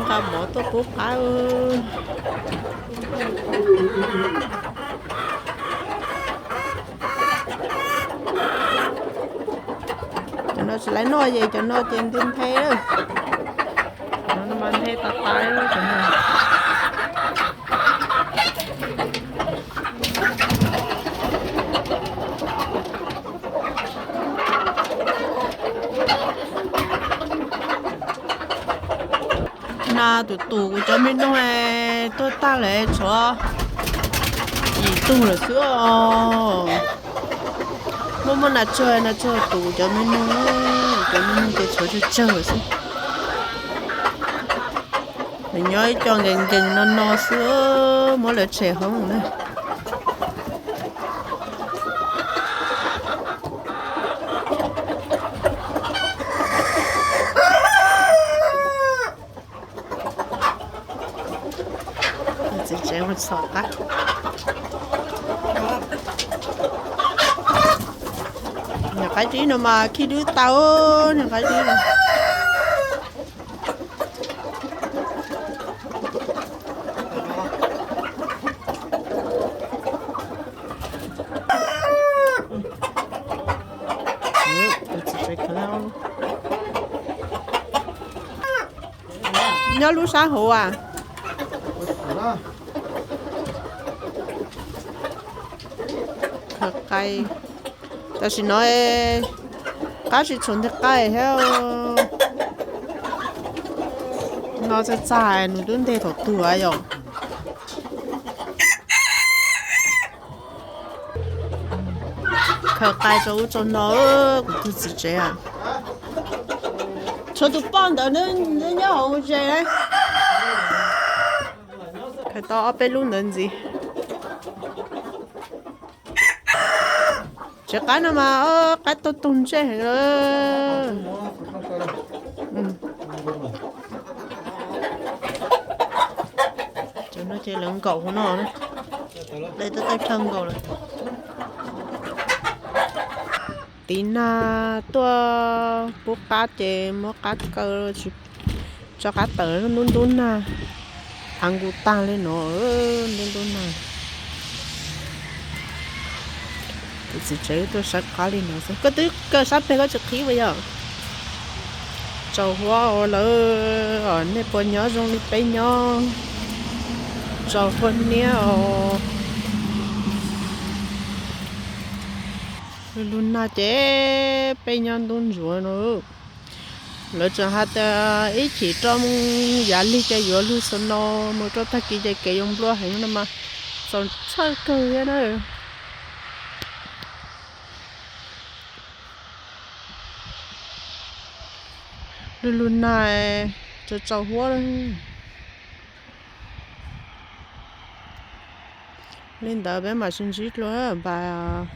Nqa mov tuaj pub qab. Cov no tsis laiv noj ces cov no ces nthe nthe lawm. Cov no mas nthe tas tas. Nas tus tus kuv cov me noog tuaj tag lawm, tshuav yim tug lawm xwb os. Muaj muaj nas tsawg nas tsawg tus kuv cov me noog, kuv cov me noog ces tshuav tsawg tsawg lawm xwb. Nws nyob ib co nkees nkees no no xwb, muab lawv tshem hoob na. Txiv tsev mus txhom qab. Niag qaib dib no mas khib dub tau, niag qaib dib no. Nyob lub sab hauv as. Khaws qai. Tam sim no qab tsis tshua nteg qai thiab. No txaij txaij nws twb nteg thaum twg yom. Khaws qai rau ub rau no, kuv tus txiv tsev. Tshuav tus poj ntawd nyob hauv ze. Khaws tau ob peb lub ntawd ntxiv. Tsev qab no mas qab tuaj tug ntsej heev lawm. Cov no ces lawv nkaum hauv no, dai tawj tawj chaw nkaus lawm. Tiv nag tuaj pub qab ces muab qab kaw, tso qab tawm ntub ntub nag, av nkus tag li no, ntub ntub nag. Tus txiv tsev tuaj saib qab li no xwb. Koj twb kaw sab peg koj tsis qhib ua yog? Tsaus huab lawm, nej puas nyob zoo li peb nyob? Tsaus huab niab os. Lub lub nag ces peb nyob ntub ntsuav no. Lawv tseem hais tias ib chim rau yav lig ces yuav lug snow no, mus rau tag kis ces kev yuav nplua heev no mas txaus txhawj kawg thiab na. Lub lub nag tsaus tsaus huab lawm. Li ntawd peb mam sib ntsib dua npaj.